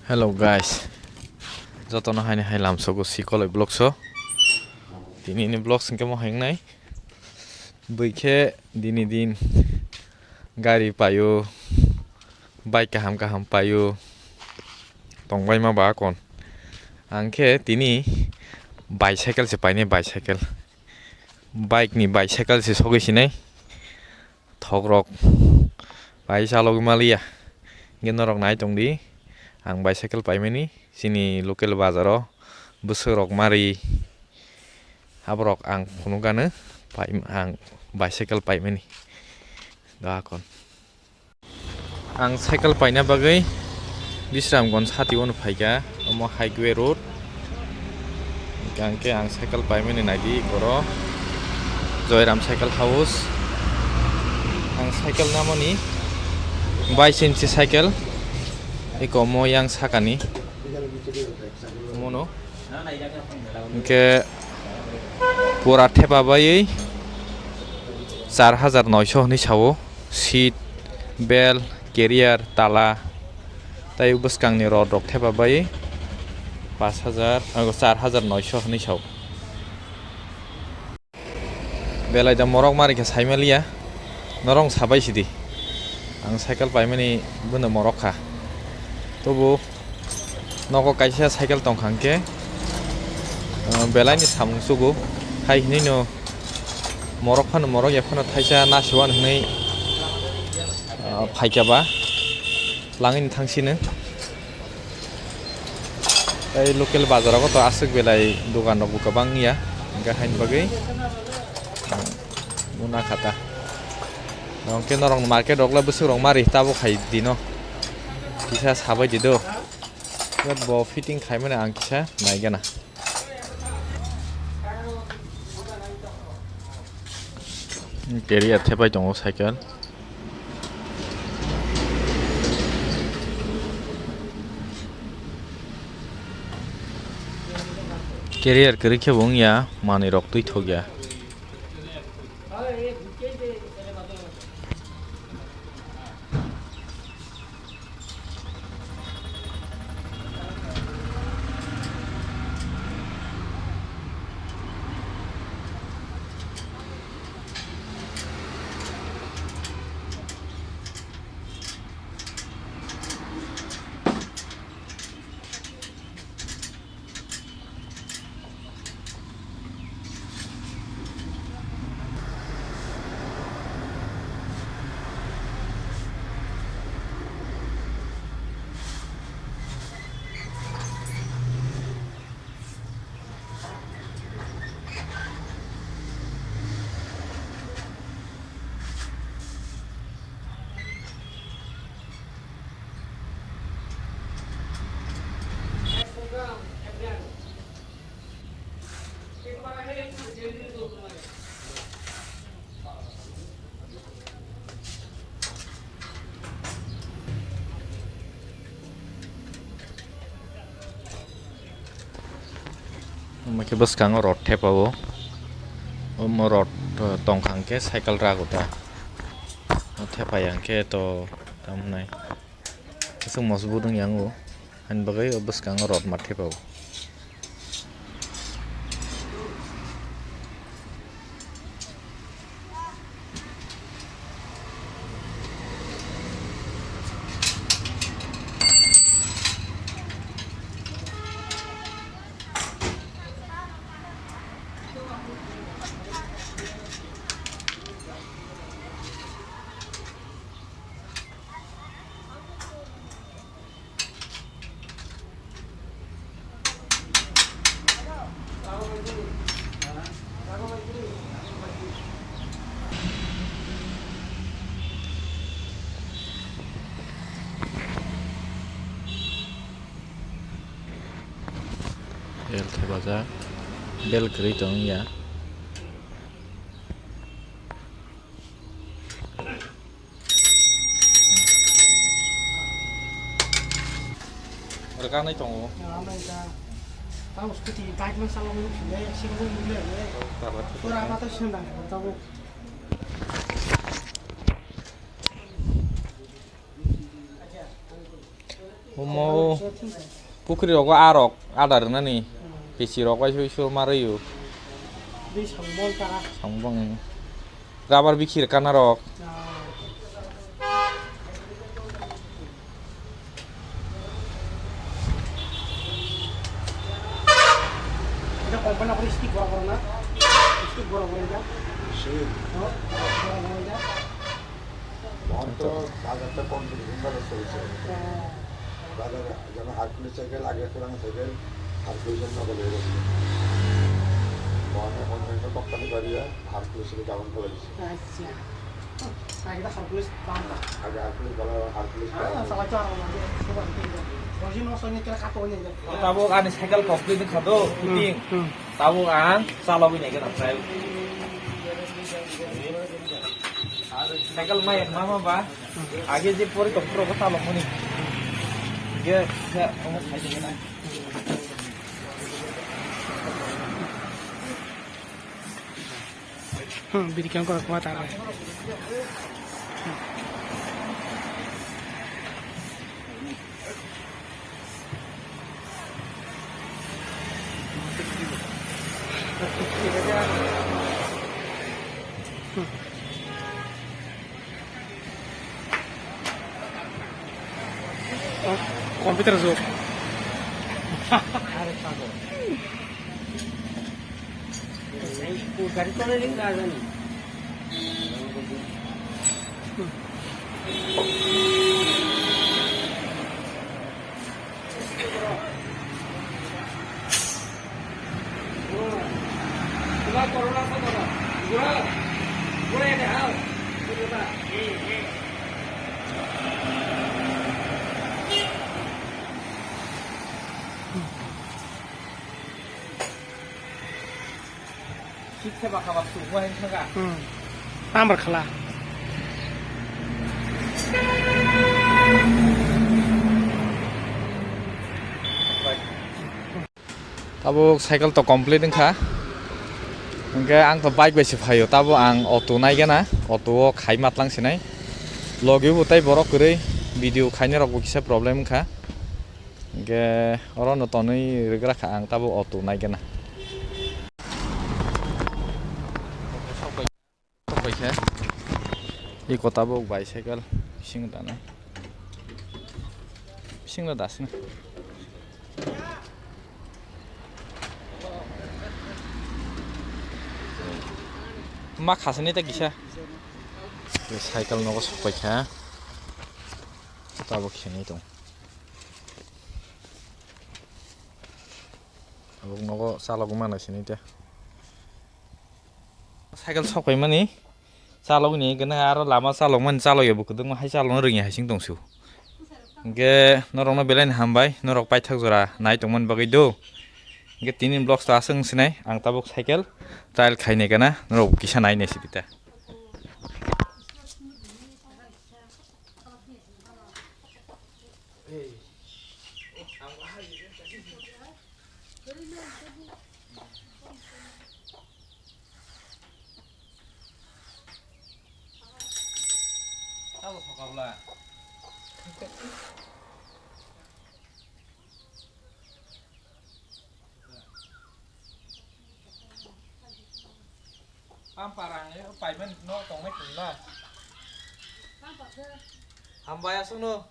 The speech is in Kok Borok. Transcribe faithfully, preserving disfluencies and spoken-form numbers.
Hello guys, jotono haini hai lamsogo Sikoloi vlogs o. Tini ni vlogs hwnkhe mo hai wngnai. Bwikhe dini din gari paio, bike kaham kaham paio, tongbai ma ba kon. Ang khe tini bicycle se painai, bicycle. Bike ni bicycle se sogwi sinai. Thok rok pai chalogwi maliya. Hwnkhe norok nai tongdi. Ang bicycle paimani chini local bazar o bwswk rok mari. Aborok ang phunukgano pai, ang bicycle paimani. Da kon. Ang cycle paina bagwi Bisramganj sati o phaikha, omo highway road. Hingkhe ang cycle paimani naidi oro Joyram Cycle House. Ang cycle namani bais inchi cycle, eko omo yang sakani. Omono. Hingkhe pura thepa baiwi char hajar noisho hinwi sao. Seat, belt, carrier, tala, tei bwskangni rod rok thepa baiwi pash hajar, ah, char hajar noisho hinwi sao. Belai da morok mari khe saimaliya, norok sabai sidi. Ang cycle paimani bono morok kha. Tobo nogo kaisa cycle tongkha hwnkhe, ah, belaini samung sugo. Hai hinwi no morok phano morok ya phano thaisa nasiwan hinwi, ah, phaikha ba langwini thangsino. Tei local bazar o to aswk belai dogan rok bo kwbang ya, hingkhe haini bagwi muna kha ta. Hingkhe norok market rok le bwswk rok mari tabuk hai dino kisa sabai di do. Bo fitting khaimani ang kisa naigana. Carrier thepai tongo cycle. Carrier kwrwi khe bo wngya, manwi rok twi thok ya. Omo khe bwskango rod thepa o. Omo rod, eh, tongkha hwnkhe cycle rago ta. O thepa ya hwnkhe to tamo nai. Aswk mosbut wng yang o. Ani bagwi o bwskango rod ma thepa o. Bel thepajak, bel kwrwi tong ya. Rwkangni tongo. Tamo scooty bike man chalogwi nukphilai, accident wngwi nukle. Tabuk. Pura ama tei sendang tabuk. Omo pukri rogo arok ada rwnani. Hmm. Pisi rok bai sui sur marwi o. Bini samung bol tara. Samung bang. Rubber bikhir kana rok. Ah. Ita kompani apor stick boro boro na? Stick boro boro ita? Stick. Oh, boro boro ita? Boro to bazar to competition bazar solche. Oh. Bazar jemon Hercules cycle age, puran cycle Hercules no gole. Boro onno company bariya Hercules ni down kore. Acha. Tabuk ani cycle complete wngkha do, fitting. Tabuk ang chalogwi naikhe na, try. Cycle mai ma ma ba, age je pori tong phuru bo chalokmani. Ge, ge, omo sai de na. Hmm, biri kang kora koma ta. Computer jog. Kisa ba kha ba su mo hen kha ga. Hmm. Amar khala. Tabuk cycle to complete wngkha. Hwnkhe ang to bike bai se phaio. Tabuk ang auto naigana. Auto o khai matlang sinai. Logi bo tei borok kwrwi video khainai rok bo kisa problem wngkha. Hwnkhe oro no tonwi rwgra kha ang tabuk auto naigana. Sok bai khe. Iko tabuk bicycle bisingo danai. Bisingo dasna. Ma khasani ta kisa. Cycle nogo sok bai kha. Tabuk khenwi tong. Tabuk nogo chalogwi manai sini te. Cycle sok paimani chalogni gana aro lama chalokmani chalokya bo kwdwkma hai chalokna rwngya hai sing tongsu. Hwnkhe norokno belai ni hambai, norok paithak jora nai tongmani bagwi do. Hwnkhe tini vlogs to aswk sinai ang tabuk cycle trial khainai gana norok kisa nai nai sidi ta. Pampar ang paimani no tongnai khulna. Hambai aswkno.